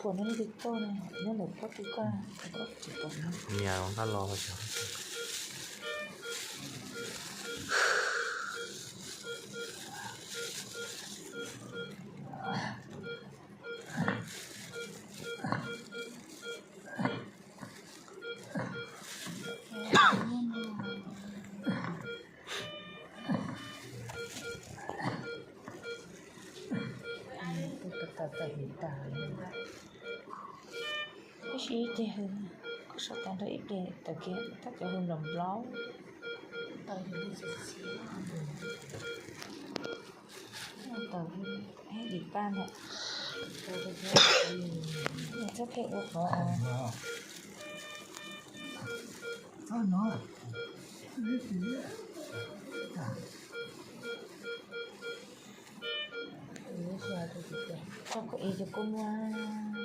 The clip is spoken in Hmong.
Pom no leej twg tuaj no, nyob ntawm pob tw koj, koj tsis pom no. Nias nqaj los. Tawm tawm hiv tas. Ib sij ib ce hws, koj sau tas nrog ib ce tawm kiag tab cov hws nplaum nplaum. Tawm hws dim paj ntawm. Txhob pheej ua qhov no. Txhob koj ev cov kua muag.